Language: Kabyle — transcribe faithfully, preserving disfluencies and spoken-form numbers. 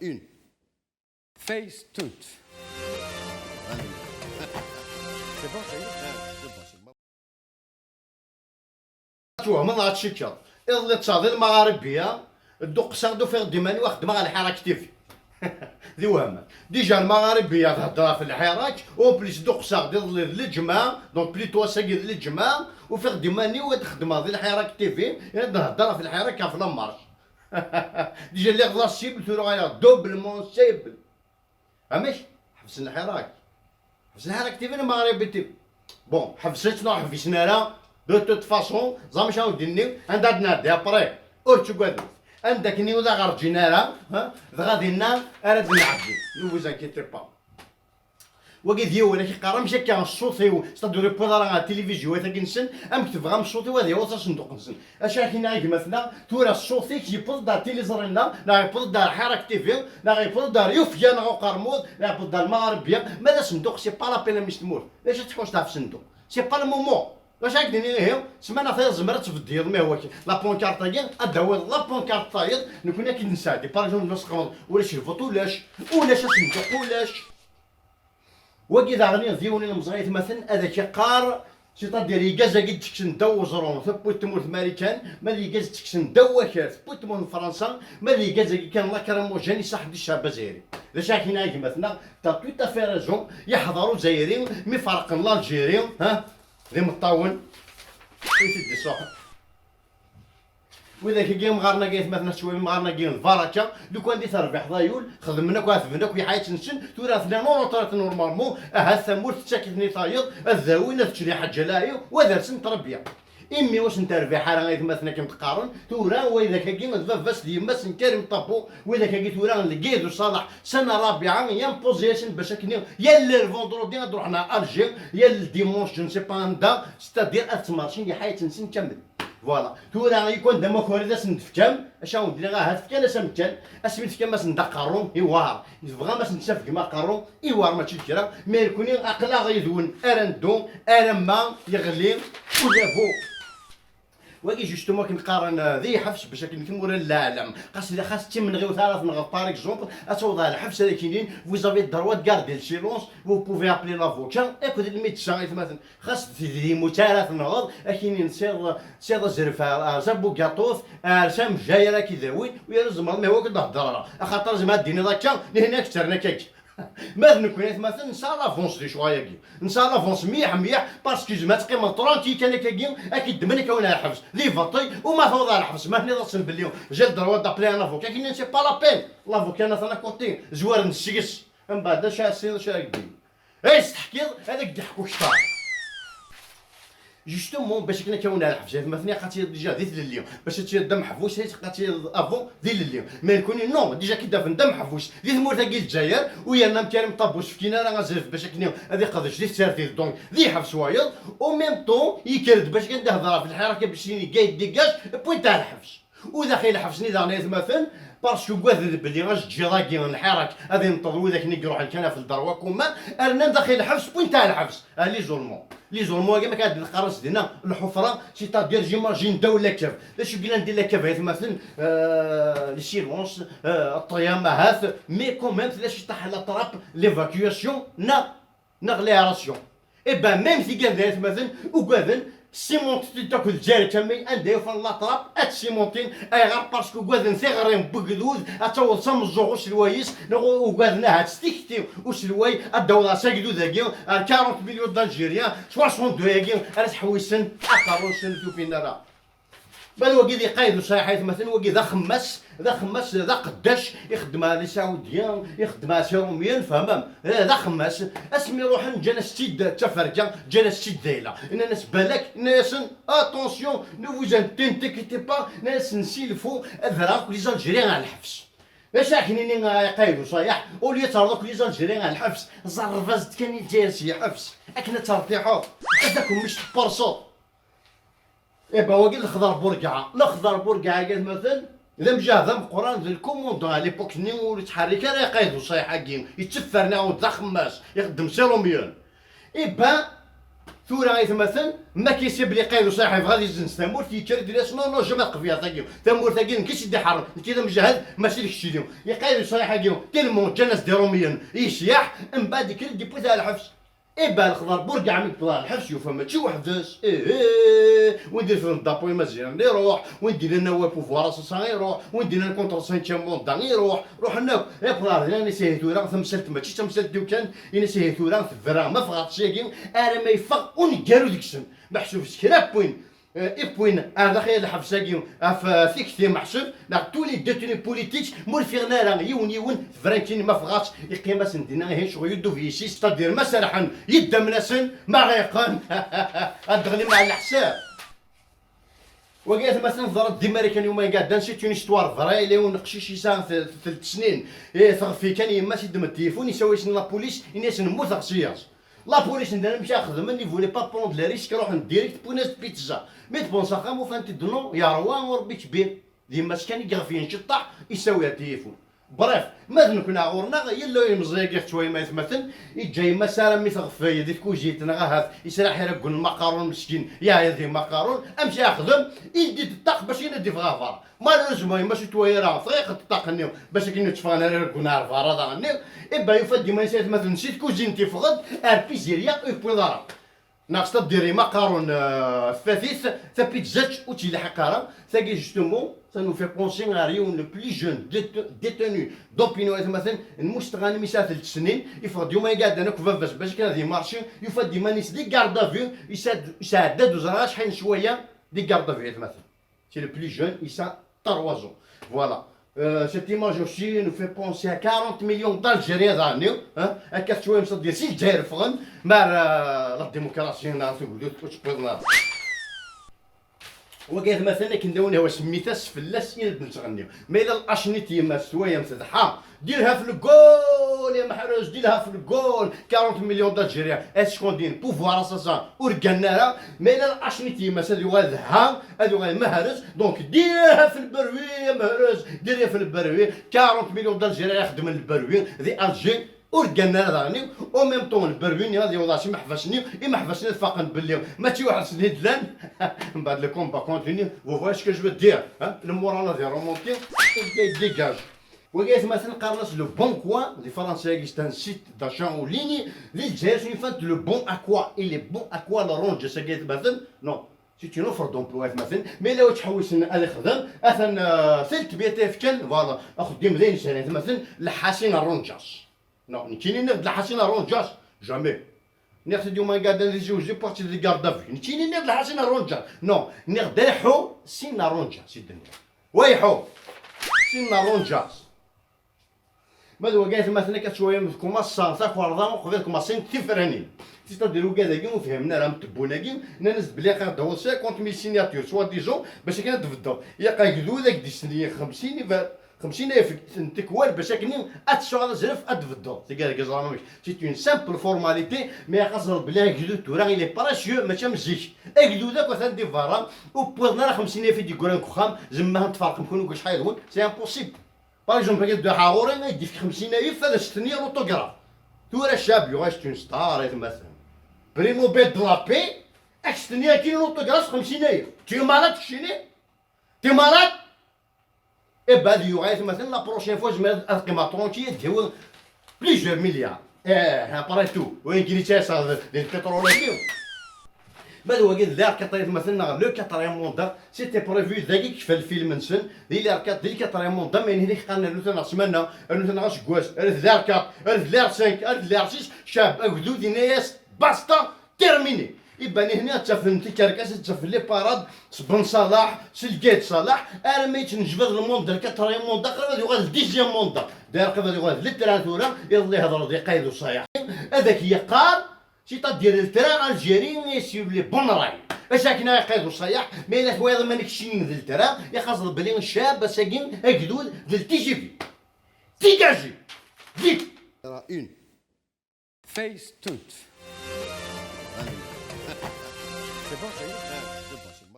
Une. Face tout. C'est bon, ça y est. Twehmeḍ ad tcikkeḍ. Iḍelli ttaɣ di lmaɣaribiya, dduqseɣ-d ufiɣ-d iman-iw xeddmeɣ ɣer lḥirak T V. D iwehman. Déjà lmaɣaribiya thedder ɣef lḥirak, en plus dduqseɣ-d iḍelli d lǧemɛa, donc plutôt ass-agi d lǧemɛa, ufiɣ-d iman-iw ad xedmeɣ di lḥirak T V, ad nhedder ɣef lḥirak ɣef la marche. Déjà lliɣ d la cible, tura ɣayeɣ doublement cible. Amek? Ḥebsen lḥirak. Ḥebsen lḥirak T V neɣ Maɣribi T V? Bon, ḥebsen-tt neɣ ḥbisen ara, de toute façon, ẓer amek ara wen-d-iniɣ, anda ad nɛeddi après, ur ttuggadem. Anda akken ur d aɣ-rǧin ara, ha? Dɣa dinna ara d-nɛeddi. Ne vous inquiétez pas. Wagi d yiwen ak-iqqar amek akka ṣṣut-iw, c'est-à-dire yewweḍ ara ɣer tilivizyu, a tagi-nsen, amek tebɣam ṣṣut-iw ad yaweḍ s asenduq-nsen? Acu ara k-iniɣ a gma-tneɣ, tura ṣṣut-ik yewweḍ-d ɣer tiliẓri-nneɣ, neɣ yewweḍ-d ɣer Ḥirak T V, neɣ yewweḍ-d ɣer Yufya neɣ Uqermud, neɣ yewweḍ-d ɣer Lmaɣerbiya, ma d asenduq, c'est pas la peine a mmi-s n tmurt. D acu ad tḥuss ɣef senduq? C'est pas le moment. D acu ara k-d-iniɣ ihi? Ssmana tayeḍ tzemreḍ ad tbeddiḍ, ma ihi la pancarte-agi, ad d-tawiḍ la pancarte tayeḍ, nekkni ad k-id-nesɛeddi. Par exemple, ma tesqemeḍ, ulac lvuṭ, ulac, ulac asenduq, ulac. Wagi daɣen d yiwen n ilemẓi aytmaten ad ak-iqqar, c'est-à-dire lgaz-agi d-tekksen ddaw weẓru, tewwi-t tmurt Marikan, ma d lgaz d-tekksen ddaw wakal, tewwi-t tmurt n Fransa, ma d lgaz-agi kan lacrymogène iṣaḥ-d i ccɛeb azzayri. D acu ara k-iniɣ a gma-tneɣ, t'as tout à fait raison, yeḥḍer Uzzayri mi ferqen l'Algérie, ha, d imeṭṭawen i t-id-iṣuḥen. Widak-agi imɣaren-agi, aytmaten, ad twim imɣaren-agi n baraka, lukan di terbiḥt ay ul, xedmen akk, ɛetben akk lḥayat-nsen, tura atnan en retraite normalement, ahat tamurt tettak-iten i tayeḍ, ad dawin, ad ččen iḥaǧǧa laɛi, u ad rsen ttrebbiya. Imi ur sen-terbiḥ ara, aytmaten, akken d-qqaren, tura widak-agi d baba-s d yemma-s n Karim Ṭabu, widak-agi tura n Lgid u Ṣalaḥ, Sana Rabiɛa, yampozi-asen bac akken yal lvendredi ad ruḥen ɣer Alger, yal dimanche, je ne sais pas anda, c'est-à-dire ad ttmercin lḥayat-nsen kamel. Voilà. Tura, ikwan d amakar i d asen-d-tefkam, acu awen-d-nniɣ, ahat fkan-as amkan, asmi tefkam-asen-d aqerru, iwar. Tebɣam ad asen-d-tafgem aqerru, iwar, mačči d kra. Mais nekkni aql-aɣ yid-wen, ara neddu, alamma yeɣli udabu. Wagi, justement, akken qqaren, euh, di lḥebs, bac akken tmura n leɛlam. Xas, xas d timenɣiwt ara tenɣeḍ, par exemple, ad tawḍeḍ ɣer lḥebs, ad ak-inin, vous avez le droit de garder le silence, vous pouvez appeler l'avocat, akked lmidsa, aytmaten. Xas d tidrimt ara tenɣeḍ, ad k-inin, siḍ, siḍ azref ar, ar s abugaṭut, ar s amejjay ara k-idawin, u yerna tzemreḍ, ma iwakken d-hedder ara. Axaṭer zma ad d-tiniḍ akka, nihin ad k-ttren akkagi. Ma d nekkni, aytmaten, nesɛa l'avance di ccɣel-agi. Nesɛa l'avance mliḥ, mliḥ, parce que zma ad teqqimeḍ tranquille kan akkagi, ad k-ddmen, ad k-awin ɣer lḥebs. Di baṭi, u ma tawḍeḍ ɣer lḥebs, ma tenniḍ-asen belli j'ai le droit d'appeler un avocat, ad k-inin c'est pas la peine. L'avocat atan à côté, zwaren seg-s. Mbeɛd, d acu ara s-tiniḍ, d acu ara k-d-inin? Ay s-teḥkiḍ, ad ak-d-iḥku kter. Justement, bac akken ad k-awin ɣer lḥebs, aytmaten, ilaq ad tiliḍ déjà di tlelli. Bac ad tiliḍ d ameḥbus, ilaq ad tiliḍ avant di tlelli. Mais nekkni, non, déjà ki d-afen d ameḥbus di tmurt-agi n Lezzayer, u yerna am Karim Ṭabu ur s-fkin ara azref bac akken ad iqdec di tsertit, donc di lḥebs wayeḍ, au même temps, yekker-d bac akken ad ihder ɣef lḥirak, bac ad yini gayd dégage, pointe ɣer lḥebs. U daxel lḥebs-nni daɣen, aytmaten, parce que ugaden belli ajeǧǧiḍ-agi n lḥirak ad inṭeḍ widak-nni i iruḥen kan ɣef lderwa kumma, rnan daxel lḥebs, pointe ɣer lḥebs. Ah, l'isolement. L'isolement-agi, ma kan ad d-neqqar-as dinna, lḥufra, c'est-à-dire, j'imagine, ddaw la cave. D acu yellan di la cave, aytmaten? Euh, le silence, euh, ṭṭyam, ahat, mais quand même, tella ciṭaḥ la trappe, l'évacuation, neɣ, neɣ l'aération. Eh ben, même tigad, aytmaten, ugaden, simontin-t-id akk d Lezzayer kamel, anda yufan la trappe, ad t-simontin. Ayɣer? Parce que ugaden tiɣri n wegdud ad taweḍ s ameẓẓuɣ uselway-is, neɣ ugaden ahat s tikti uselway ad d-taweḍ s agdud-agi, ar quarante millions d'Algériens, soixante-deux-agi ara sḥewwisen aqerru-nsen, ur t-ufin ara. Bal wagi d iqayd u ṣayeḥ, aytmaten, wagi d axemmas, d axemmas, d aqeddac, ixeddem ar les Saoudiens, ixeddem ar les Romiens, fehmem? Eh, d axemmas. Asmi ruḥen, ǧǧan-as-tt-id d taferka, ǧǧan-as-tt-id d ayla. Nnan-as balak, nnan-asen, attention, ne vous inquiétez pas, nnan-asen, s'il faut, ad rreɣ akk les Algériens ɣer lḥebs. D acu ara k-nini, a iqayd u ṣayeḥ, au lieu ad terreḍ akk les Algériens ɣer lḥebs, zerreb-as-d kan i Lezzayer s lḥebs, akken ad tertiḥeḍ, ad takum mec tperseḍ. Eh ben, wagi d lexḍer burgaɛa. Lexḍer burgaɛa-agi, aytmaten, d amjahed ameqqran, d le commandant à l'époque-nni, ur yettḥerrik ara iqayd u ṣayeḥ-agi. Yetteffer neɣ d axemmas, ixeddem s les Romiens. Eh ben, Tura ay atmaten, ma k-isib li Qayd Uṣayeḥ yebɣa ad yezzenz tamurt, yekker-d, yenna-as: "Non, non, jamais, qbiya tagi. Tamurt-agi nekk i tt-id-iḥerren, nekk i d amjahed, mačči d keččini." I Qayd Uṣayeḥ-agi, tellement ǧǧan-as-d Iṛumiyen, yecyeḥ, mbeɛd yekker-d, yewwi-t ɣer lḥebs. Iba lexḍer burgaɛ mi yewweḍ ɣer lḥebs, yufa mačči weḥd-s. Ih, win d-irefden drapeau imaziɣen iruḥ, win d-yennan awal pouvoir assassin iruḥ, win d-yennan contre cinquième mandat iruḥ, ruḥen akk. Iwweḍ ɣer dinna, yenna-as: "Ihi tura tamsalt mačči d tamsalt-iw kan." Yenna-as: "Ihi tura tebra, ma ffɣeɣ seg-agi, arma yeffeɣ uneggaru deg-sen." Meḥsub s kra n win, eh, i wwin ar daxel lḥebs-agi ɣef, eh, tikti, meḥsub, neɣ tous les détenus politiques, ma ur ffiɣen ara yiwen yiwen, tebra nekkini, ma ffɣeɣ, iqqim-asen dinna, ihi ccɣel yuddu v yis-is, c'est-à-dire ma serḥen, yeddem-asen, ma ɣiqen, ad d-ɣlin mɛa leḥsab. Wagi atmaten teḍra-d di Marikan yuma iɛeddan, c'est une histoire vraie, yella yiwen uqcic yesɛa t-, telt snin, eh, teɣfi kan yemma-s, yeddem-d tilifun, yessawel-asen la police, yenna-asen: "Mmuteɣ s yiḍes." La police n dinna amek ara xedmen, ils voulaient pas prendre le risque, ruḥen direct, wwin-as-d pizza. Mi d-wwḍen s axxam, ufan-t-id non, yerwa, u Rebbi kbir. D yemma-s kan i iɣef yenceṭṭaḥ, yessawi-d tilifun. Bref, ma d nekkni ɣur-neɣ, yella imeẓẓi-agi ɣef ttwayem ay atmaten, yeǧǧa yemma-s armi teɣfel di tkuzint, neɣ ahat yesraḥ iraggen n lmaqarun meskin, yeɛya di lmaqarun, amek ara yexdem? Yeldi-d ṭṭaq bac akken ad d-iffeɣ ɣer berra. Malheureusement, yemma-s ur t-twala ara, tɣiq-d ṭṭaq-nni bac akken ur tteffɣen ara iraggen ɣer berra daɣen-nni. Iba yufa-d iman-is ay atmaten si tkuzint yeffeɣ-d ar pizzeria, ur yewwiḍ ara. Neɣ c'est-à-dire imaqarun, euh, fat-it, tapizzat ur tt-yelḥiq ara. Tagi, justement, ça nous fait penser ɣer yiwen le plus jeune dét-, détenu d'opinion, ay atmaten, n Musteɣani, mi yesɛa telt snin, yeffeɣ-d yuma iɛeddan akk baba-s bac akken ad yemmarci, yufa-d iman-is di garde à vue, yesɛa-d, yesɛedda-d ur ẓriɣ acḥal n ccwaya di garde à vue, ay atmaten. C'est le plus jeune, il a trois ans. Voilà. Euh, cette image aussi nous fait penser à quarante millions d'Algériens daɣen, hein? Akka tettwayem c'est-à-dire si Lezzayer ffɣen, mar, euh, la démocratie neɣ tugdut ur tewwiḍen ara. Wagi atmaten akken d awen-ihwa semmit-as fell-as i d-nettɣenni. Ma yella lacnit yemma-s s twayem tedḥa, ديرها في الجول يا محروس، ديرها في الجول. Quarante millions d'Algériens, est-ce qu'on dit pouvoir assassin ur gganen ara? Ma yella lacnit yemma-s ad yuɣal dha, ad yuɣal mehrez, donc ديرها في البروي يا محروس، ديرها في البروي. Quarante millions d'Algériens ixeddmen lberwi di Alger, ur gganen ara daɣen. Au même temps, lberwi-nni ad yaweḍ ɣer imeḥbas-nni, imeḥbas-nni ad faqen belli mačči weḥd-sen i d-llan. Mbeɛd le combat continue, vous voyez ce que je veux dire, hein? Le moral ad iremonti, il dégage. Wagi atmaten qqaren-as le bon coin, di Fransa-agi c'est un site d'achat en ligne, di Lezzayer s-nni ufan-t le bon à quoi, il est bon à quoi l'orange, c'est-à-dire atmaten, non, c'est une offre d'emploi atmaten, mais la ur ttḥewwisen ad ixdem, atan, euh, telt mya ay fkan, voilà, axeddim d ayen sɛan atmaten, lḥasin ṛṛunǧas. Non, nekkini nniɣ-d lḥasin ṛṛunǧas, jamais. Nniɣ-t-id yuma iɛeddan di Tizi Wezzu, wwiɣ-tt-id di garde à vue. Nekkini nniɣ-d lḥasin ṛṛunǧas. Non, nniɣ-d ayḥu sin ṛṛunǧas i d-nniɣ. Wayḥu! Sin ṛṛunǧas. Ma d wagi atmaten akka ttwayem tkumaṣṣa takerḍa uqbel tkumaṣṣin tifranin. C'est-à-dire ugad-agi ur fhimen ara am tebbun-agi, nnan-as-d belli aqaq d-taweḍ cinquante mille signatures, soi-disant, bac akken ad d-tbeddeḍ. Ilaq agdud ad k-d-istenyi xemsin iba-, xemsin ayefk n tekwal bac akken ad tesɛuḍ azref ad d-tbeddeḍ. Tagi d amek. C'est une simple formalité, mais xas belli agdud tura il est précieux, mačči am zik. Agdud akk atan di berra, ur wwiḍen ara xemsin ayef i d-yeggran deg uxxam, zemma ad tferqem kunwi deg wacḥal yid-wen, c'est impossible. Par exemple, akka dduḥ ɣur-i, ad d-yefk xemsin ayef ad as-teniɣ l'autographe. Tura ccab yuɣal c'est une star, ay atmaten. Prix Nobel de la paix, ad k-s-teniɣ akin l'autographe s xemsin ayef. Tu es malade, keččini? Tu es malade? Eh ben, ad yuɣal ay atmaten, la prochaine fois, zemreɣ ad qqimeɣ tranquille, ad d-yawi plusieurs milliards. Eh, après tout, wayen kini ttaseɣ d, d lpiṭrul-agi. Ma d wagi d l'arcade ay atmaten neɣ le quatrième mandat, c'était prévu dagi kfa lfilm-nsen, di l'arcade, di le quatrième mandat, ma yenhi dik qqaren rnu-t-aneɣ ssmana, rnu-t-aneɣ aseggas, rnu-t l'arcade, rnu-t l'ar cinq, rnu-t l'ar six, ccab agdud yenna-yas basta, terminé. Iban ihni ad ttafen tikerkas, ad ttafen les parades, s Ben Salah, s Lgayed Salah, armi yettnejbad le monde, le quatrième mandat, qrib ad yuɣal le dixième mandat. D'ailleurs qrib ad yuɣal lettra tura, iḍelli hedreɣ di Qayd Uṣayeḥ. Ad ak-yeqqar, c'est-à-dire lettra Algérie est sur les bons rails. Acu akken ay Qayd Uṣayeḥ, ma yella twayeḍ iman-ik ccin d lettra, ixaẓ belli ccab ass-agi agdud d le T G V. Dégagez! Vite! Une. Face tout. C'est bon, ça y est.